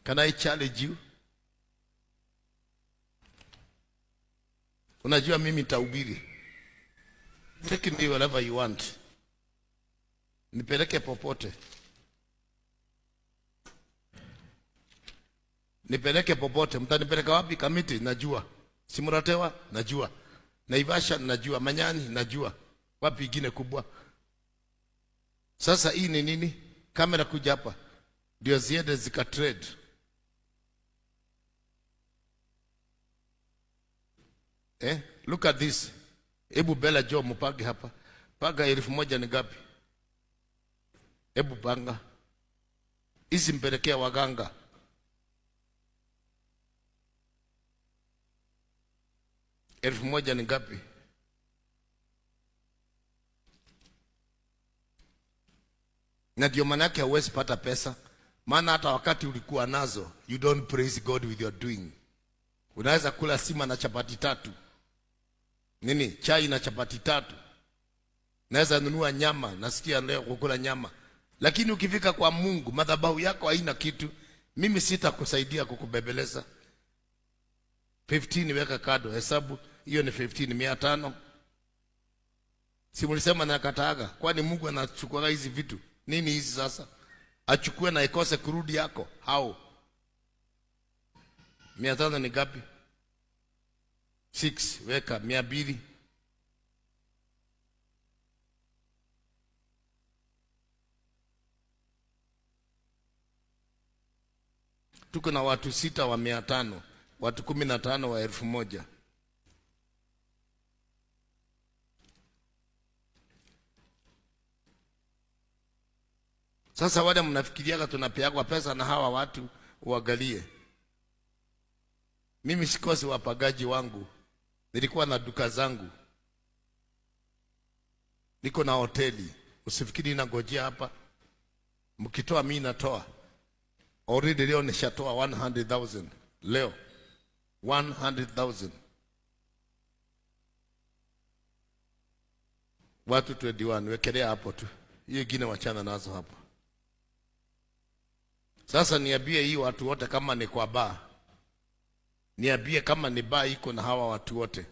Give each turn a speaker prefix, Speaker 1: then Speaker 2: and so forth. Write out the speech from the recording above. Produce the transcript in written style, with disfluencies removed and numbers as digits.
Speaker 1: Can I challenge you? Unajua mimi nitahubiri. Take me wherever you want. Nipeleke popote. Nipeleke popote. Mtanipeleka wapi? Kamiti najua. Simuratewa najua. Naivasha najua. Manyani najua. Wapi ingine kubwa? Sasa hii ni nini? Kamera kuja hapa ndio ziende zika trade. Eh, look at this. Hebu Bella Joe mpange hapa. Panga 1,000 ni ngapi? Hebu panga. Hizi mpelekea waganga. 1,000 ni ngapi? Na ndio maana yake hauwezi pata pesa, maana hata wakati ulikuwa nazo, you don't praise God with your doing. Unaweza kula sima na chapati tatu, nini, chai na chapati tatu, naweza nunua nyama, nasikia leo kukula nyama, lakini ukifika kwa Mungu madhabahu yako haina kitu. Mimi sitakusaidia kukubebeleza. 15 weka kado, hesabu hiyo ni 15, 500. Si mlisema nakataaga? Kwani Mungu anachukua hizi vitu nini hizi sasa? Achukue na ikose kurudi yako hao. 500 ni ngapi? 6 weka 200. Tuko na watu 6 wa 500, watu 15 wa 1,000. Sasa wale mnafikiriaga tunapeagwa pesa na hawa watu, uangalie. Mimi sikosi wapagaji wangu. Nilikuwa na duka zangu. Niko na hoteli. Usifikiri nangojea hapa. Mkitoa mimi natoa. Already leo nishatoa 100,000. Leo 100,000. Watu 21, wekelea hapo tu. Hiyo ingine wachana nazo hapo. Sasa niambie hii watu wote kama ni kwa baa. Niambie kama ni baa iko na hawa watu wote.